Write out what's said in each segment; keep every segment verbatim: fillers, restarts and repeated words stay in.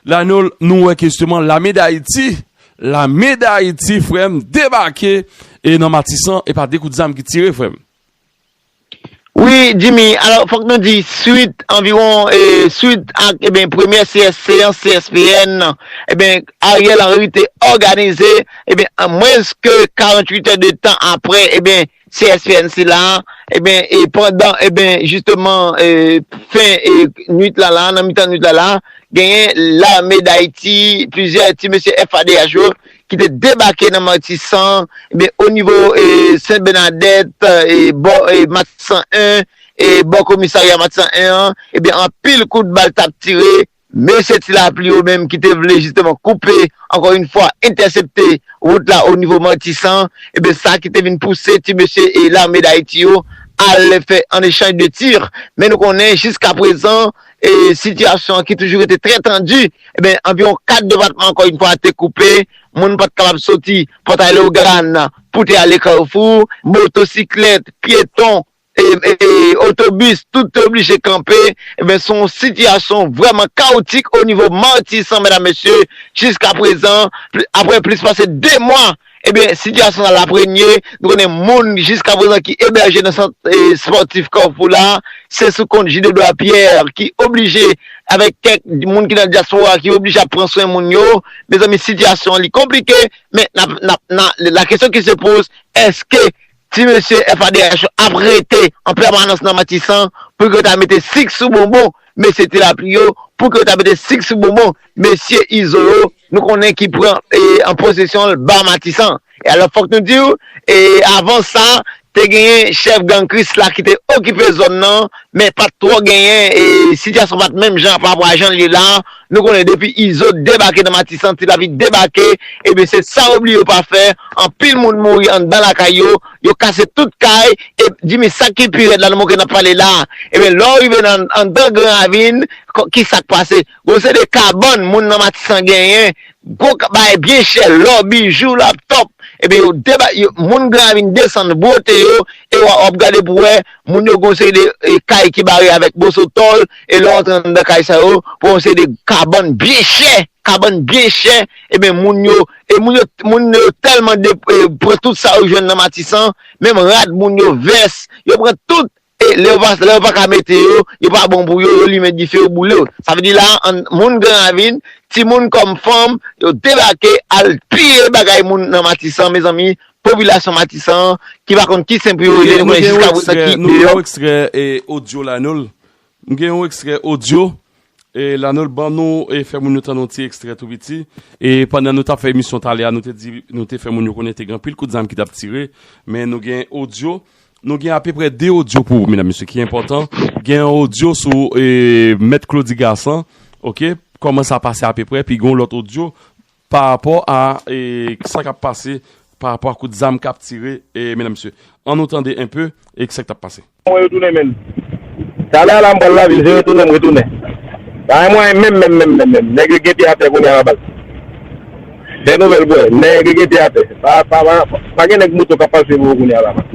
Lanol, nou wè ke jisteman lame d Ayiti, lame d Ayiti, frè m, debake e nan Matisan, e pa de kout zam ki tire, frè m. Wi, Jimmy, alò, fòk nou di, swit anviwon, e, swit ak, eben, premyè C S C an, C S P N, eben, Ariel Henry te òganize, eben, an mwens ke karanntuit è de tan apre, eben, C S P N sila, eben, e pandan, eben, jisteman, e, fen, e, nwit la la, nan mitan nwit la la, genyen lame d Ayiti, plizyè ti mesye F A D H yo, ki te debake nan Matisan, eben, o nivo, e, Sent Bènadèt, e, bò, e, Matisan en, e, bò komisarya Matisan en an, eben, anpil kout bal t ap tire, mesye Ti Lapli yo menm ki te vle jisteman koupe, ankò yon fwa, entèsepte wout la o nivo Matisan, eben, sa ki te vin pouse ti mesye e lame d Ayiti yo al fè an echanj de tir. Men nou konnen, jiska prezan, e sitiyasyon an ki toujou rete trè tandi, eben, anviwon kat depatman, ankò yon fwa, te koupe, moun pa t kapab soti Pòtay Leyogàn pou te ale Kafou, motosiklèt, pyeton, e, e, otobis, tout te oblije kanpe. Eben, se yon sitiyasyon vrèman kawotik o nivo Matisan, medam, mesye, jiska prezan, pli, apre plis pase de mwa, eben, sitiyasyon sa l ap renye. Nou konnen moun jiska prezan ki ebèje nan sant, e, espòtif Kafou la, se sou kont Gilles Edouard Pierre ki oblije, avèk kèk moun ki nan dyaspora, ki oblije ap pran swen moun yo. Mezanmi, sitiyasyon an li konplike, men n ap, n ap, n a, la kesyon ki se poze, èske ti mesye F A D H yo ap rete an pèmanans nan Matisan pou ke yo ta mete sik sou bonbon mesye Ti Lapli yo, pou ke yo ta mete sik sou bonbon mesye Izo yo, nou konnen ki pran, e, an posesyon l ba Matisan. E alò, fòk nou di w, e, avan sa, te genyen chèf gang Krisla ki te okipe zòn nan, men pa t twò genyen, e, sitiyasyon pa t menm jan pa rapò a jan l ye la. Nou konnen depi Izo debake nan Matisan, Ti Lapli debake, ebyen se sa yo bliye yo pa fè. Anpil moun mouri anndan lakay yo, yo kase tout kay, e Jimmy, sa ki pi rèd la nan moman ke n ap pale la, ebyen lè w rive nan anndan Gran Ravin, kò-, ki sa k pase? Gon seri de kabann moun nan Matisan genyen, gwo ka-, bagay byen chè, lò, bijou, laptòp, ebyen yo deba-, yo, moun Gran Ravin desann, bwote yo, e w a, w ap gade pou wè, moun yo gon seri de, e, kay ki bare avèk moso tòl, e lè w antre anndan kay sa yo, pou yon seri de kabann byen chè, kabann byen chè, ebyen moun yo, e moun yo, moun yo tèlman de, e, pran tout sa yo jwenn nan Matisan, menm rad moun yo, vès, yo pran tout, e lè yo pa, lè yo pa ka mete yo, yo pa bon pou yo, yo limen dife, yo boule yo. Sa vle di la, an, moun Gran Ravin, timoun kòm fanm, yo debake, al piye bagay moun nan Matisan, mezanmi, popilasyon Matisan, ki pa konn ki sen pou yo rele, nou konnen jiska prezan ki deyò. Nou gen yon ekstrè, e, odyo la, nou. M gen yon ekstrè odyo, e, Lanol, ban nou, e, fè moun yo tande yon ti ekstrè tou piti. E pandan nou t ap fè emisyon talè a, nou te di, nou te fè moun yo konnen te gen anpil kout zam ki t ap tire, men nou gen odyo, nou gen apeprè de odyo pou ou, medam, mesye, ki enpòtan. Gen yon odyo sou, e, Mèt Claudy Garcin, oke? Kòman sa pase apeprè, epi gen yon lòt odyo pa rapò a, e, sa k ap pase pa rapò a kout zam k ap tire, e, medam, mesye. Ann nou tande enpe, e, sa k t ap pase. Mwen retounen menm. Talè a la m pral lavil, se retounen m retounen. Pa gen mwayen menm, menm, menm, menm, menm. Nèg yo gen pye atè kounye a la baz. Fè nouvèl bwè, nèg yo gen pye atè. Pa, pa, pa, pa gen nèg moto k ap pase pou yo kounye a la baz.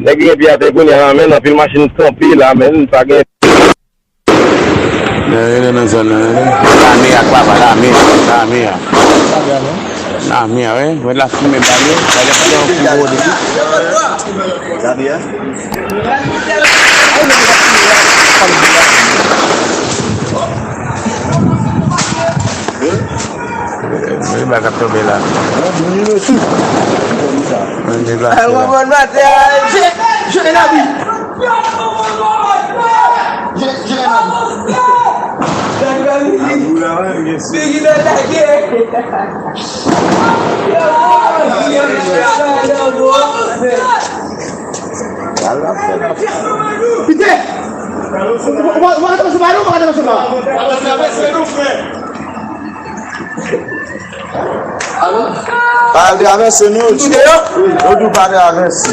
Nèg yo gen pye atè kounye a la, men anpil machin kanpe la, men pa gen. Lè rele nan zòn nan, rele. Lame a, papa, lame a, lame a. Lame a, wi. Wè lafimen ba yo. Gade, gade yon ti gwo depi. Lame a. Wi, ba k ap tonbe la. Mwen deplase la. Jere lavi. Pite! Ou pa, ou pa ka travèse ba yo, ou pa ka travèse ba. Pa al travèse nou, yo di w pa travèse.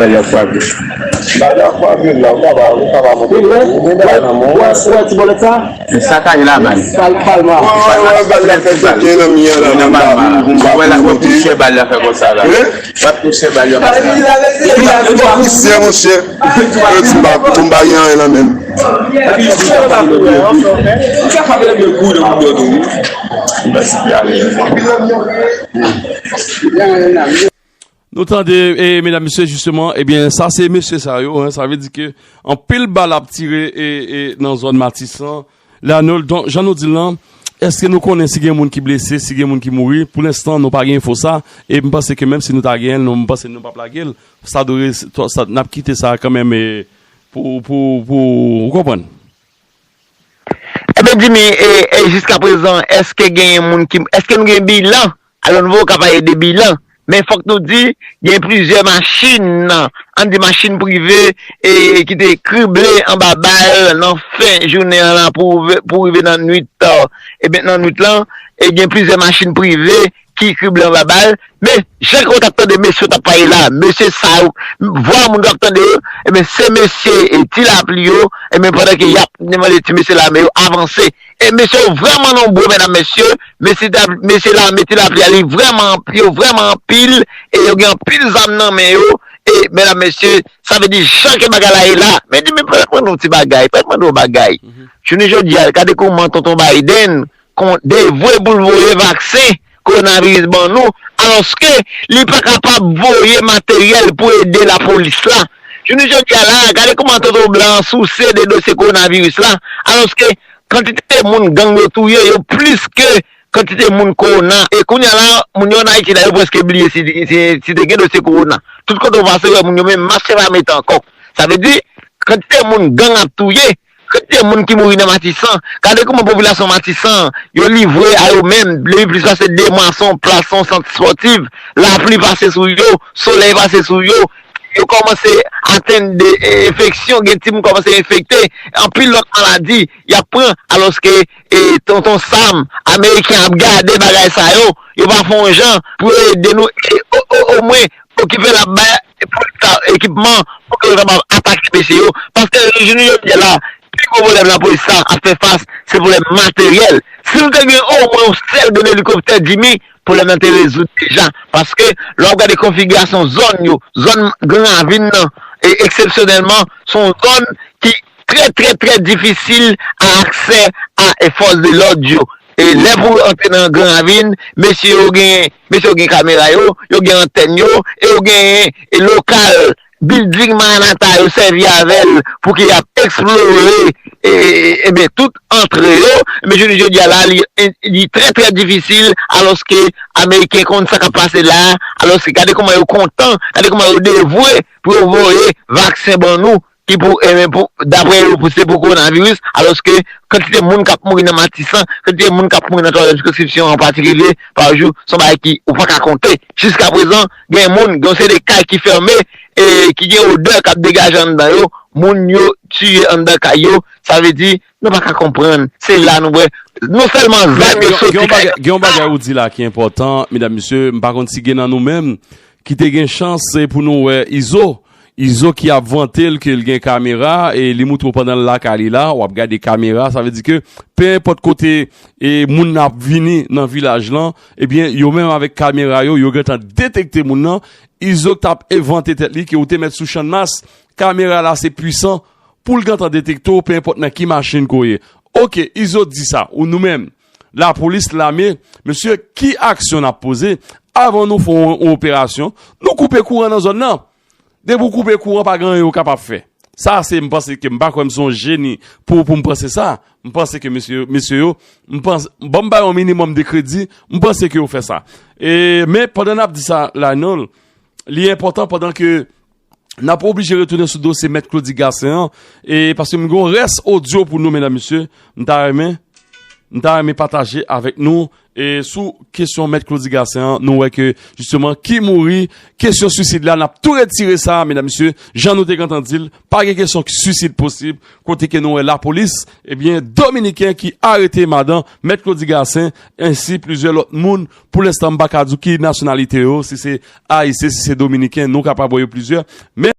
bal la kwa gòch. Bal la kwa gòch la, ou ka pa, ou ka pa monte. Ou gen bal nan men w. Wè, wè, ti bòlèt sa? Sa ka ye la bal. Bal, bal nwa. Wè, wè, wè, bal la fè koken nan mi an la, nan bal la. Wè la, wè pousyè bal la fè konsa la. Wè pousyè bal la fè konsa. Pousyè, monchè. Yo di m pa, m pa gen anyen nan men m. Ou kapab leve kou nan moun dòt ou. Nou tande, e, medam, mesye, jisteman, ebyen, sa se mesye sa yo, en, sa vle di ke anpil bal ap tire, e, e, nan zòn Matisan, Lanol, donk, jan nou di l lan, èske nou konnen si gen moun ki blese, si gen moun ki mouri? Pou lenstan, nou pa gen enfo sa, e m panse ke menm si nou ta genyen l, nou, m panse nou p ap lage l. Sa dwe, sa, n ap kite sa kanmenm, e, pou, pou, pou, ou konprann? Ebyen, Jimmy, e, e jiska prezan, èske gen moun ki, èske nou gen bilan? Alò, nou poko ka pale de bilan, men fòk nou di, gen plizyè machin, ann di machin prive, e, ki te krible anba bal nan fen jounen an la pou, pou rive nan nwit, e, ebyen, nan nwit lan, e gen plizyè machin prive ki krible anba bal, men jan ke w t ap tande mesye yo t ap pale la, mesye sa yo, vwa moun yo t ap tande yo, ebyen, se mesye, e, Ti Lapli yo, ebyen, pandan ke y ap mande ti mesye lame yo avanse, e mesye yo vrèman nonbre, medam, mesye. Mesye, mesye lame Ti Lapli a, li vrèman, yo vrèman anpil, e yo gen anpil zam nan men yo, e medam, mesye, sa vle di jan ke bagay la ye la. Men di, men pèmèt mwen di w yon ti bagay, pèmèt mwen di w yon bagay. Jounen jodi a, gade kòman tonton Biden kon devwe pou l voye vaksen kowonaviris ban nou, alòske li pa kapab voye materyèl pou ede lapolis la. Jounen jodi a la, gade kòman tonton blan an souse de dosye kowonaviris la, alòske kantite moun gang yo touye yo plis ke kantite moun kowona. E kounye a la, moun yo ann Ayiti la, yo prèske bliye si, si, si te gen dosye kowona. Tout kote w pase, w wè moun yo menm maske pa mete ankò. Sa vle di, kantite moun gang ap touye, kantite moun ki mouri nan Matisan. Gade kòman popilasyon Matisan yo livre a yo menm depi plis pase de mwa, se yon plas, se yon sant espòtif. Lapli pase sou yo, solèy pase sou yo. Yo kòmanse atenn de, e, enfeksyon, gen timoun kòmanse enfekte, anpil lòt maladi y ap pran, alòske, e, Tonton Sam, Ameriken ap gade bagay sa yo, yo pa fè yon jan pou yo ede nou, e, o, o, omwen, okipe l ap bay, e, pou l ta ekipman, pou ke yo kapab atake mesye yo. Paske jounen jodi a la, pi gwo pwoblèm lapolis la ap fè fas, se pwoblèm materyèl. Si nou te gen omwen yon sèl grenn elikoptè, Jimmy, pwoblèm nan te rezoud deja. Paske, lè w ap gade konfigirasyon zòn yo, zòn Gran Ravin nan, e eksepsyonèlman, se yon zòn ki trè, trè, trè difisil a aksè a, e, fòs de lòd yo. E lè pou antre nan Gran Ravin, mesye yo gen, mesye yo gen kamera yo, yo gen antèn yo, e yo gen, e, lokal, bilding Maranata yo sèvi avè l pou ke y ap eksplore, e, e, ebyen, tout antre yo. Men jounen jodi a la, li, li trè, trè difisil, alòske Ameriken konn sa k ap pase la, alòske gade kòman yo kontan, gade kòman yo devwe pou yo voye vaksen ban nou, ki pou, e, men pou, daprè yo, pou, se pou kowonaviris, alòske kantite moun k ap mouri nan Matisan, kantite moun k ap mouri nan twazyèm sikonskripsyon an patikilye pa jou, se yon bagay ki ou pa ka konte. Jiska prezan, gen moun, gen yon seri de kay ki fèmen, e ki gen odè k ap degaje anndan yo, moun yo tiye anndan kay yo, sa vle di, nou pa ka konprann. Se la nou wè, non sèlman zam yo soti kay yo. Gen yon bagay ou di la ki enpòtan, medam, mesye, m pa konn si gen nan nou menm ki te gen chans, e, pou nou wè Izo. Izo ki ap vante l ke l gen kamera, e li moutre w pandan l lakay li la, w ap gade kamera, sa vle di ke, pe enpòt kote, e, moun nan ap vini nan vilaj lan, ebyen, yo menm avèk kamera yo, yo gentan detekte moun nan. Izo t ap vante tèt li ke ou te mèt sou Channmas, kamera la se pwisan, pou l gentan detekte w, pe enpòt nan ki machin ke w ye. Oke, Izo di sa, ou nou menm, lapolis, lame, mesye, ki aksyon n ap poze avan nou fè yon, yon operasyon? Nou koupe kouran nan zòn nan. Depi w koupe kouran, pa gen anyen w kapab fè. Sa se, m panse ke m pa kwè m se yon jeni pou, pou m panse sa. M panse ke mesye, mesye yo, m panse, ban m ba yo yon minimòm de kredi, m panse ke yo fè sa. E, men pandan n ap di sa, Lanol, li enpòtan pandan ke n ap oblije retounen sou dosye Mèt Claudy Gassen an, e paske m gen yon rès odyo pou nou, medam, mesye, m ta renmen. m ta renmen pataje avèk nou. E sou kesyon mèt Claudy Gassen an, nou wè ke jisteman ki mouri, kesyon swisid la, n ap tou retire sa, medam, mesye, jan nou te gentan di l, pa gen kesyon swisid posib, kote ke nou wè lapolis, ebyen, dominiken ki arete madan mèt Claudy Gassen, ensi plizyè lòt moun, pou lenstan m pa ka di w ki nasyonalite yo, si se ayisyen, si se dominiken, nou kapab wè yo plizyè, men